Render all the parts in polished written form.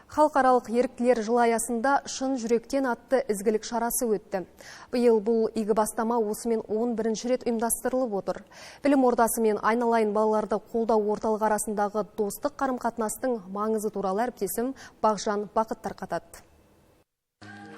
Халықаралық еріктілер жылы аясында «Шын жүректен» атты ізгілік шарасы өтті. Биыл бұл игі бастама осымен 11 рет ұйымдастырылып отыр. Білім ордасы мен «Айналайын» балаларды қолдау орталығы арасындағы достық қарым-қатынастың маңызы туралы әріптесім Бағжан Бақыт тарқатады.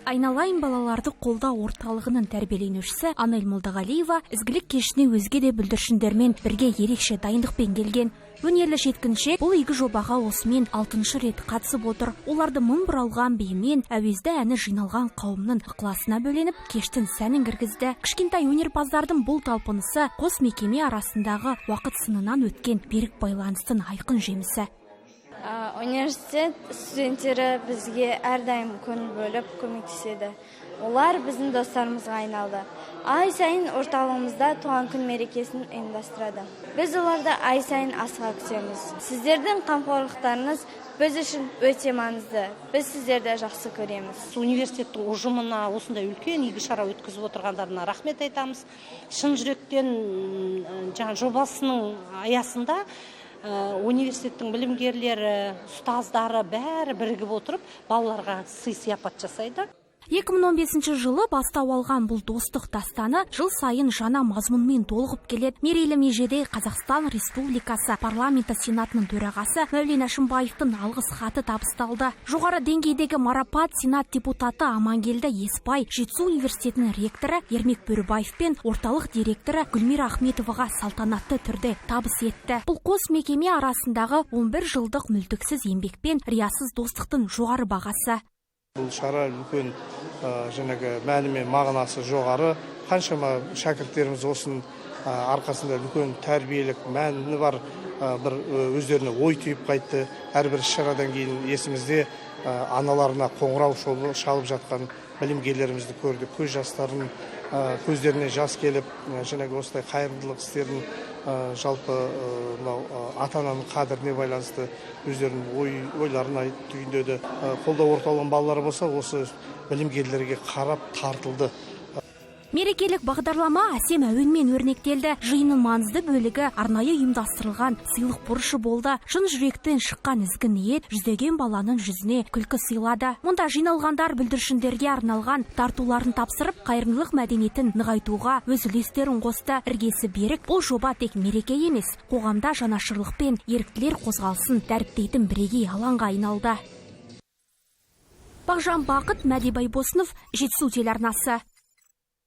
«Айналайын» балаларды қолдау орталығының тәрбиеленушісі Анель Молдағалиева ізгілік кешіне өзге де бүлдіршіндермен бірге ерекше дайындықпен келген. Өнерлі жеткіншек бұл игі жобаға осымен алтыншы рет қатысып отыр. Оларды мың бұралған биімен әуезді әні жиналған қауымның ықыласына бөленіп, кештің сәнін кіргізді. Кішкентай өнерпаздардың бұл талпынысы – қос мекеме арасындағы уақыт сынынан өткен берік байланыстың айқын жемісі. Университет студенттері бізге әрдайым көңіл бөліп, көмектеседі. Олар біздің достарымызға айналды. Ай сайын орталығымызда туған күн мерекесін ұйымдастырады. Біз оларды ай сайын асыға күтеміз. Сіздердің қамқорлықтарыңыз біз үшін өте маңызды. Біз сіздерді жақсы көреміз. Университеттің ұжымына осындай үлкен игі шара өткізіп отырғандарына рахмет айтамыз шын жүректен. Жаңа жобасының аясында университеттің білімгерлері, ұстаздары, бәрі бірігіп отырып, балаларға сый сияпат жасайды. 2015 жылы бастау алған бұл достық дастаны жыл сайын жаңа мазмұнмен толығып келеді. Мерейлі межеде Қазақстан Республикасы Парламенті Сенатының төрағасы Мәулен Әшімбаевтың алғыс хаты табысталды. Жоғары деңгейдегі марапат Сенат депутаты Амангелді Еспай, Жетісу университетінің ректоры Ермек Бөрібаев пен орталық директоры Гүлмира Ахметоваға салтанатты түрде табыс етті. Бұл – қос мекеме арасындағы 11 жылдық мүлтіксіз еңбек пен риясыз достықтың жоғары бағасы. Бұл шара үлкен, жаңағы мәні мен мағынасы жоғары. Қаншама шәкірттеріміз осының арқасында үлкен тәрбиелік мәні бар бір өздеріне ой түйіп қайтты. Әрбір іс шарадан кейін есімізде, аналарына қоңырау шалып жатқан білімгерлерімізді көрдік. Көз жастарын, көздеріне жас келіп, жаңағы осындай қайырымдылық істерін, жалпы мынау ата ананың қадіріне байланысты өздерінің ой ойларын айтып түйіндеді. Қолдау орталығының балалары болса, осы білімгерлерге қарап тартылды. Мерекелік бағдарлама әсем әуенмен өрнектелді. Жиынның маңызды бөлігі арнайы ұйымдастырылған сыйлық бұрышы болды. Шын жүректен шыққан ізгі ниет жүздеген баланың жүзіне күлкі сыйлады. Мұнда жиналғандар бүлдіршіндерге арналған тартуларын тапсырып, қайырымдылық мәдениетін нығайтуға өз үлестерін қосты. Іргесі берік бұл жоба тек мереке емес, қоғамда жанашырлық пен еріктілер қозғалысын дәріптейтін бірегей алаңға айналды. Бағжан Бақыт, Мәди Байбосынов, «Жетісу» телеарнасы.